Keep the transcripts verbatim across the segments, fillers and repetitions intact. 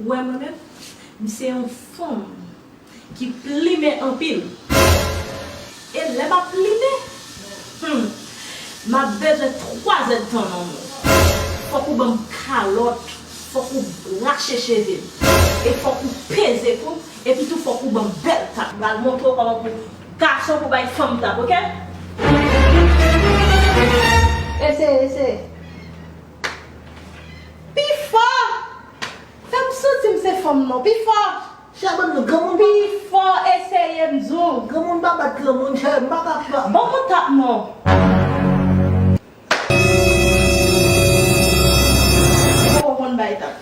Ou wè mwen menm, m se yon fanm ki plimen anpil. E lè m ap plimen, hmm, m ap bezwen twa zèdtan nan men w. Fòk ou ban m kalòt, fòk ou rache cheve m, e fòk ou peze kou m, epi tou fòk ou ban m bèl tap. M pral montre w kòman pou gason pou bay fanm tap, oke? Eseye, eseye. Pi fò! Fè m santi m se fanm non, pi fò! Chè, ban m di w, granmoun pa... Pi fò, eseye m di w. Granmoun pa bat granmoun, chè, m pa ka pa. Ban m yon tap non. Ou poko konn bay tap.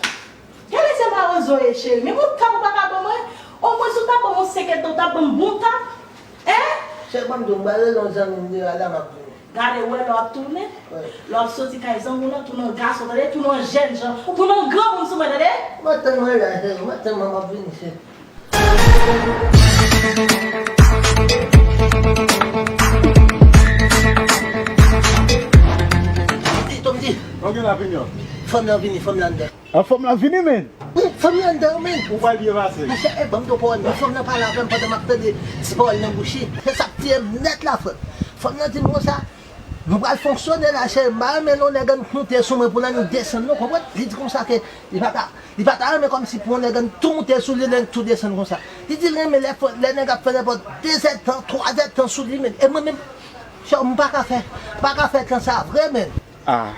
Gade se mawozo w ye, cheri. Menm yon tap ou pa ka ban mwen. Omwen si w ta ban m yon senk èdtan, w ta ban m bon tap. Hein? Chè, ban m di w, m pral rele yon zanmi m deyò a la, m ap vini. Gade, ou wè lè w ap tounen, wi, lè w ap soti kay zanmi w lan, tounen an gason, tande, tounen an jèn jan, tounen an granmoun sou mwen, tande? Mwen tann mwen la, cheri, mwen tann mwen, m ap vini, cheri. Di, Tom, di. Ok, la vini. Fanm lan vini, fanm lan anndan. An, fanm lan vini, men. Wi, fanm lan anndan, men. Ou pral byen pase. Monchè, e, ban m di w pawòl, men fanm lan pale avè m pandan m ap tande ti pawòl nan bouch li. Se sa k tiye m nèt la, frè m. Fanm lan di m konsa, nou pral fonksyone la, cheri, m pa renmen lè yon nèg annik moute sou mwen pou l annik desann, non, konprann? Li di konsa ke li pa ta, li pa ta renmen kòmsi pou yon nèg annik tou moute sou li, li annik tou desann konsa. Li di l renmen lè, lè nèg ap fè nenpòt de zèdtan, twa zèdtan sou li, men. E mwen menm, chè, m pa ka fè, m pa ka fè tan sa vre, men. Ah.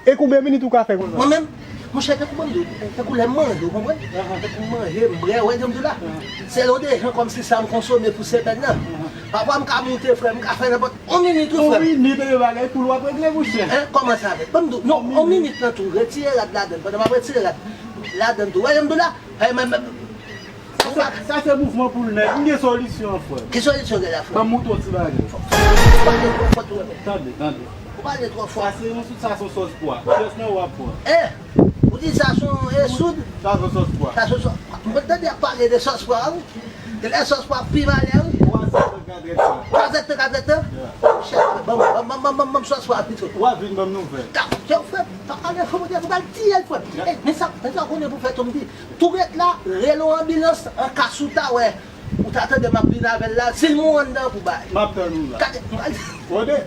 E konbyen minit ou ka fè konsa? Mwen menm, monchè, tankou ban m di w, tankou lè m manje, ou konprann? Tankou m manje, m bwè, ou wè jan m di w la. Se lè w dejan kòmsi sa m konsome pou semèn nan. Pafwa m ka moute, frè, m ka fè nenpòt yon minit, wi, frè. Yon minit, e bagay koul w ap regle, monchè. Hein, kòman sa fèt? Ban m di w, non, yon minit lan tou, retire rad ladann, pandan m ap retire rad ladann tou, ou wè jan m di w la? Hey, men, men, sa, sa se mouvman pou l nèt. M gen solisyon, frè. Ki solisyon gen la, frè? Ban m montre w ti bagay. Ou pale twò fò tou, men. Tande, tande. Ou pale twò fò. Sa se yon soud, sa se yon sòs pwa. Chèz nan w ap pran. Eh! Ou di sa se yon, eh, soud? Sa se yon sòs pwa. Sa se yon sòs pwa. Mwen tande y ap pale de sòs pwa, wi. Genlè sòs pwa pi malè, wi. Twa zèdtan, kat zèdtan. Twa zèdtan, kat zèdtan? Yeah. Chèz, ban m, ban m, ban m, ban m, ban m sòs pwa pito. W a vin ban m nouvèl. Ka, chèz, frè, pa pale fò, monchè, pou bal tiye l, frè. Yeah. Eh, men sa, men sa w konnen pou fè, Tom di. Tou ret la, rele yon anbilans an ka si w ta wè. Ou ta tande m ap vin avè l la, si l mouri anndan pou bay. M ap tann ou la. Gade, m pral... Tande?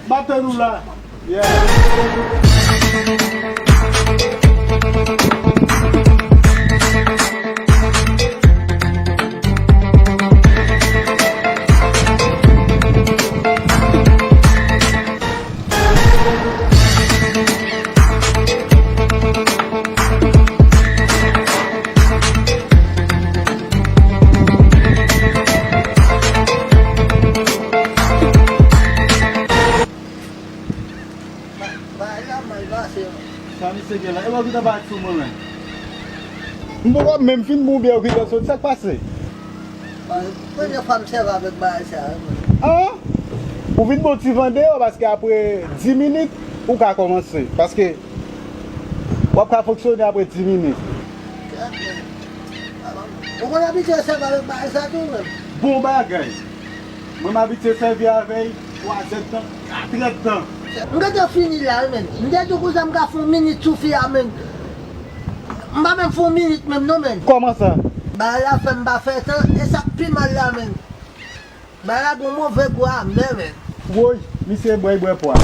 M ap tann ou la. Yeah. Bagay la mal pase, wi. Sa misye gen la? E w ki ta pale sou mwen, men. M poko menm fin bwè yon byè w ki ta soti. Sa k pase? Premye fwa m sèvi avèk bagay sa a, wi. Ah! Ou vin bon ti van deyò, paske apre dis minit, ou ka kòmanse. Paske w ap ka fonksyone apre dis minit. Ou konn abitye sèvi avèk bagay sa tou, menm? Bon bagay. Mwen, m abitye sèvi avè l twa zèdtan, kat èdtan. M gentan fini la, wi, menm. M te di w konsa m ka fè yon minit sou fi a, menm. M pa menm fè yon minit menm non, menm. Kòman sa? Bagay la fè m pa fè tan, e sa k pi mal la, menm. Bagay la gen yon move gou amè, menm. Woy, misye bwè, bwè pwa.